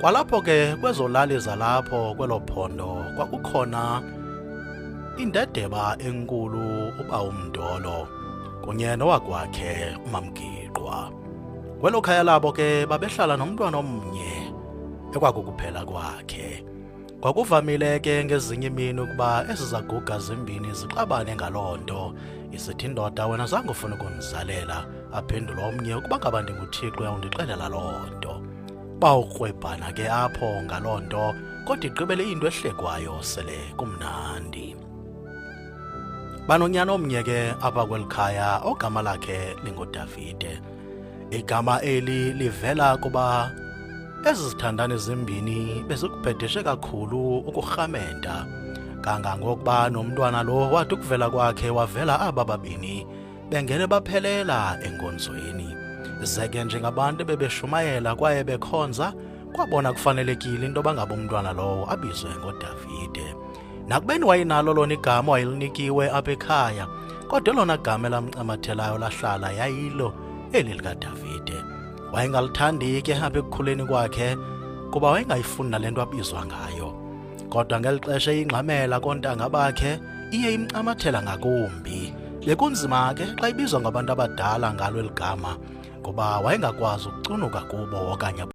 Kwalapho ke kwezo lali zalapho kwelo phondo kwakukhona indedeba enkulu uBawumdolo kunye nowakwakhe uMamgiqwa. Kwelo khaya labo ke babehlala nomntwana omnye ekwakukuphela kwakhe. Kwakuvamile ke ngezinye imini ukuba ezi zaguga zimbini zixabane ngaloo nto. Isithi indoda wena zange ufuna ukundizalela, aphendula omnye ukuba ngaba ndinguThixo uyawundixelela loo nto. Bawukrwebhana ke apho ngaloo nto kodwa igqibele into ehlekwayo sele kumnandi. Banonyana omnye ke apha kweli khaya ogama lakhe linguDavide. Igama eli livela kuba ezi zithandani zimbini bezikubhedeshe kakhulu ukurhamenta kangangokuba nomntwana lo wathi ukuvela kwakhe wavela aba babini bengene baphelela enkonzweni. Ze ke njengabantu bebeshumayela kwaye bekhonza kwabona kufanelekile into yoba ngaba umntwana lowo abizwe ngoDavide. Nakubeni wayenalo lona igama wayelinikiwe apha ekhaya, kodwa elona gama elamncamathelayo lahlala yayilo eli likaDavide. Wayengalithandi ke apha ekukhuleni kwakhe kuba wayengayifuni nale nto abizwa ngayo. Kodwa ngeli xesha eyingxamela koontanga bakhe iye imncamathela ngakumbi. Bekunzima ke xa ibizwa ngabantu abadala ngalo eli gama kuba wayengakwazi ukucunuka kubo okanye.